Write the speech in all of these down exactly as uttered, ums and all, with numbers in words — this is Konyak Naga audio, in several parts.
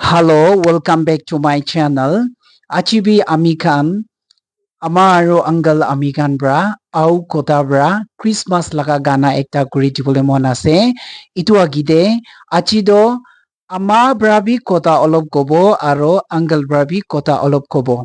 Hello, welcome back to my channel. Aji bi ami khan ama aru uncle ami khan pra au kotha pra Christmas laga gana ekta kuri dibole mon ase. Etu agite aji toh ama pra bi kotha olop kobo aru uncle pra bi kotha olop kobo.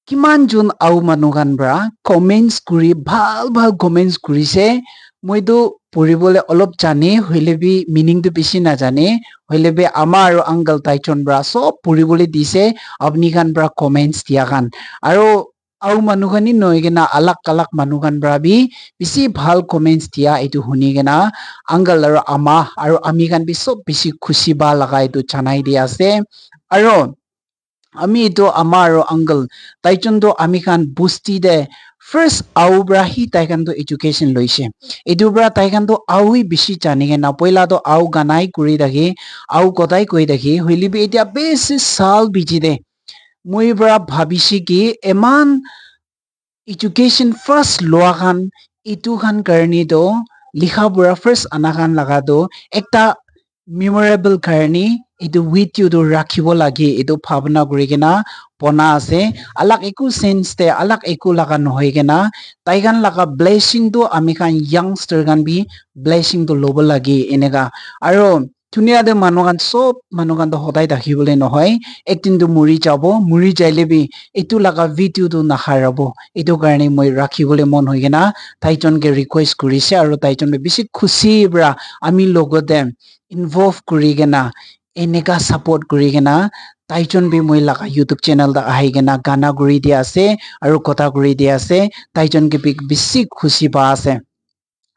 Kiman jon au manu khan pra comments kuri, bhal bhal comments kurise. Moi tu puribole olop jane, hoile bi meaning tu bishi najane. Hoile bi ama aru uncle taijon pra sob puribole dise, apni khan pra comments dia khan. Aru au manu khan hi nohoi kena alag alag manu khan pra bi bishi bhal comments dia etu huni kena uncle aru ama aru ami khan bi sob bishi khushi pa laga etu janai di ase. Aru ami etu ama aru uncle, taijon tu ami khan bosti te first au pra hi tai khan tu education loise. Etu pra tai khan tu au hi bishi jani kena, poila tu au ganai kuri thaki, au kotai koi thaki, hoile bi etia bishi sal bichi te moi pra bhabise ki eman education first loa khan, etu khan karne toh likha pura first ana khan laga toh ekta memorable karne etu video toh rakhibo lage, etu bhabna kuri kena bona ase. Alag eku sense te, alag eku laga nohoi kena, tai khan laga blessing toh ami khan youngster khan bi blessing toh lobo lage eneka. Aru dunia te manu khan sob manu khan toh hodai thaki bole nohoi, ekdin toh muri jabo, muri jaile bi etu laga video toh naharabo. Etu karne moi rakhi bole mon hoi kena taijon ke request kurise aru taijon bi bishi khushi pra ami logot te involve kuri kena eneka support kuri kena taijon bi moi laga YouTube channel te ahi kena gana kuri dia ase aru kotha kuri dia ase. Taijon ke bi bishi khushi pa ase.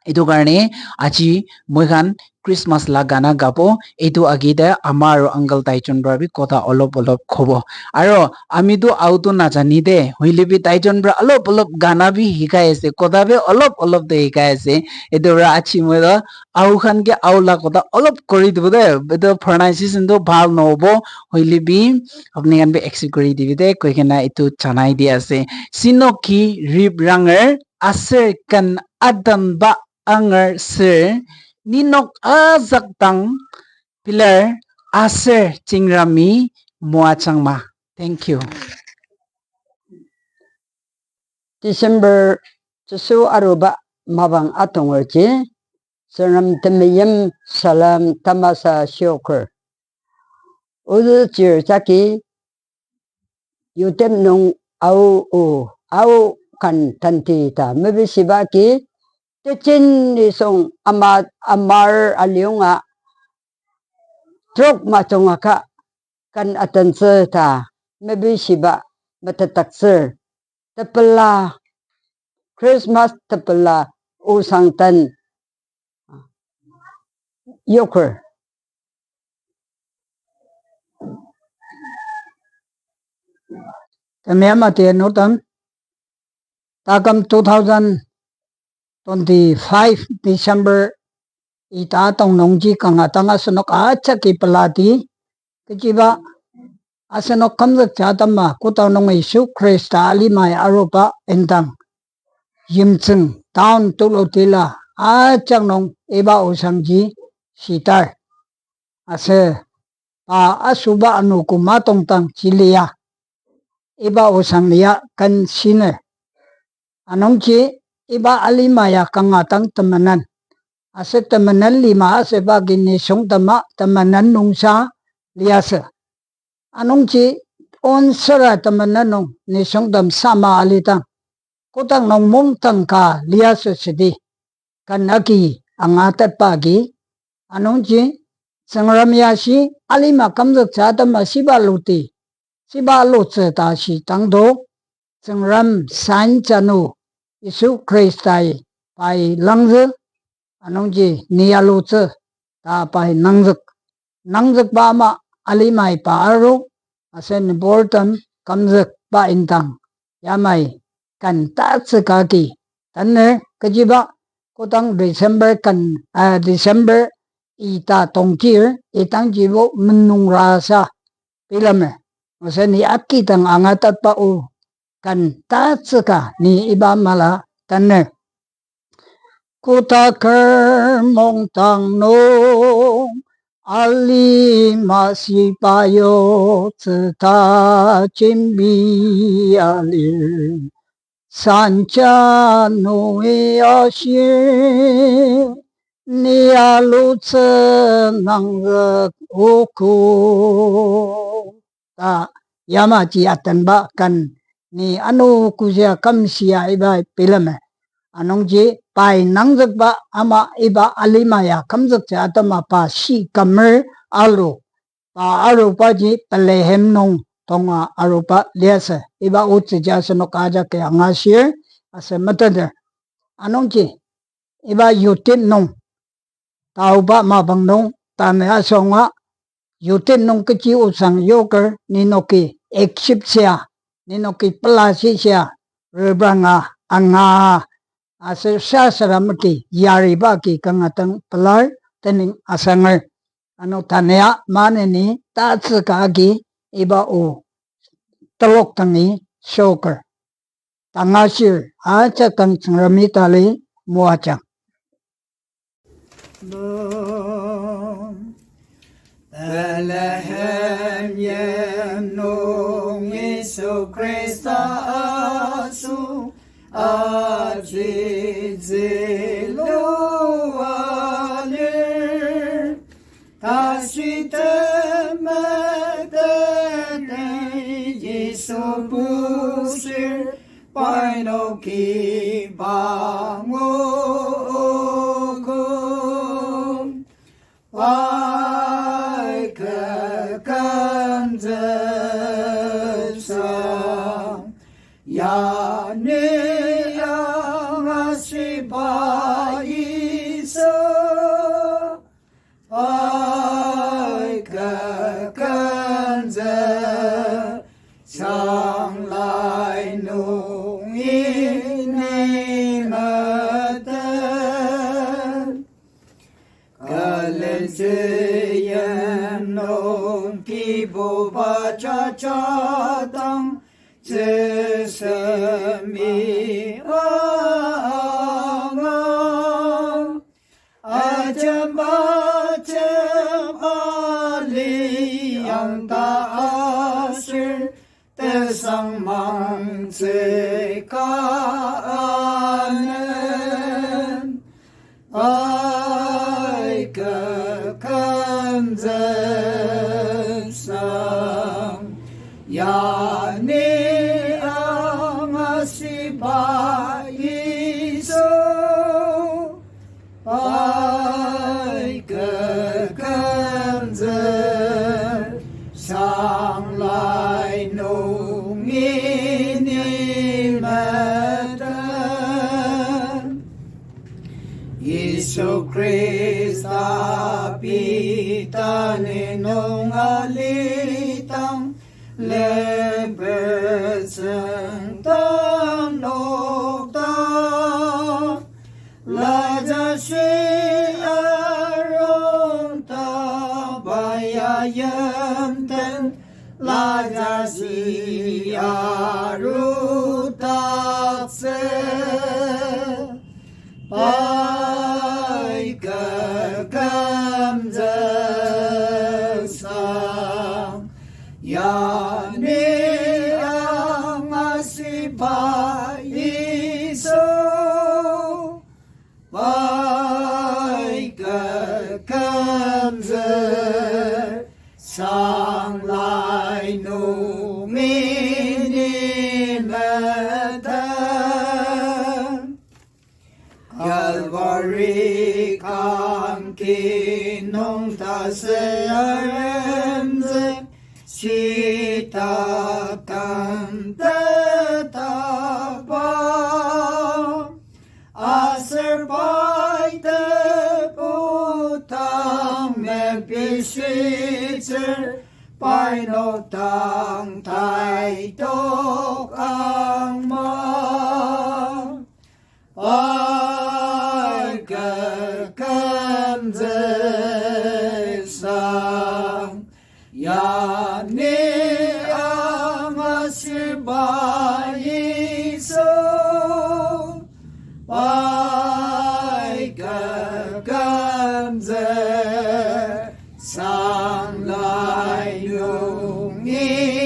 Etu karne aji moi khan Christmas la gana gabo. Etu age te ama aru uncle taijon pra bi kotha olop olop kobo. Aru ami tu au tu najani de, hoile bi taijon pra olop olop gana bi hikai ase, kotha bi olop olop de hikai ase. Etu pra aji moi tu au khan ke au la kotha olop kuri dibo de. Etu pronunciation tu bhal nohobo, hoile bi apni khan bi accept kuri dibi de koi kena etu janai di ase. Sinoki rip ranger aser kan adan ba anger ser, ninok azak dang pilar aser chingrami moa changma. Thank you. December tesu aruba mapang atongerji, Tsüngrem temeim salem tamasa shioker. Ozü chir jagi yudem nung au o, au kan tanti ta mebishiba agi, tejin nisung ama, amar aliunga trok majung aka kan atantsü ta mebishiba metetaktsür. Tepela, Christmas tepela osang tan yoker. Temeim ati nütem, taküm two thousand twenty-five December ita tongnungji kanga tanga asenok ajaki pelati, kechiba asenok kümzükji atema kodang nung Yisu Khrista alimai aruba indang Yimtsüng town tulutila ajak nung iba osangji shitar. Aser pa asuba anogo matongdangji lia, iba osang lia ken shiner. Anungji iba alima ya kanga dang temenen. Aser temenen lima asüba agi nisung tema temenen nungsa liasü. Anungji onsüra temenen nung nisungtem sama alidang, kodang nung mungdang ka liasü südi, ken agi angatetba agi. Anungji Tsüngrem yashi alima kümzüktsü atema shiba luti, shiba lutsü ta shidangdo, Tsüngrem sen janu Yisu Khristai pai langzü, anungji ni alutsü ta pai nangzük. Nangzükba ama alimai pa aru, asen bortem kümzükba indang yamai ken tatsü kagi tanner, kechiba kodang December ken, ah, December ita tongkir, idangjibo menungrasa bilemer. Aser ni akidang angatetba o ken tatsüka ni iba mala tanner. Kotaker mungdang nung Alima sipayo tsüta chimbi alir. Sancha nui ashir ni alutsü nangzük uku. Ta yama ji atünba kan ni ano kuzia kamsia iba pileme. Anungji pai nangzükba ama iba alima ya kamzüktsü atama pa shi kamer alu. Pa aruba ji Bethlehem nung tonga aruba liasü. Iba otsü ji asenok ajak ya angashir, aser meteter. Anungji iba yudin nung taoba mapang nung tanü asonga yudin nung kechi osang yoker nenoki ekshipshia, nenoki pelashishia, repranga anga aser sasara meki yariba ki kanga dang pelar tening asanger. Ano tanü ya maneni tatsüka agi iba o telok dangi shoker. Tangashir ajak dang Tsüngremi tali moajang. Bethlehem yim nung Yisu Khrista asoshi zülua lir. Tashi temeten Yisu bushir, parnoki banguogo. Pai kekenzüsa, yani angashiba Yisu. Pai kekenzü, sanglai nungi ni meten. Kalentsü yim nung Kibuba jajadang tsüsemi anga. Ajemba jem ali yangta ashir, tesang mangtsüka anen. Pai kekenzüsa, yani angashiba Yisu. Pai kekenzü, sanglai nungi ni meten. Yisu Khrista Betani nung alidang, lemper tsüngda nokdang. Lajashi arungta baya yimten, lajashi arungta tsü. Pai kekenzüsa, yani angashiba Yisu. Pai kekenzü, sanglai nungi ni meten. Calvary kangki nung tasü aremzük, shita kangtetaba. Aser pai tebu dang mepishitsür, pai nokdang taidok angma. Pai kekenzüsa, yani angashiba Yisu. Pai kekenzü, Ni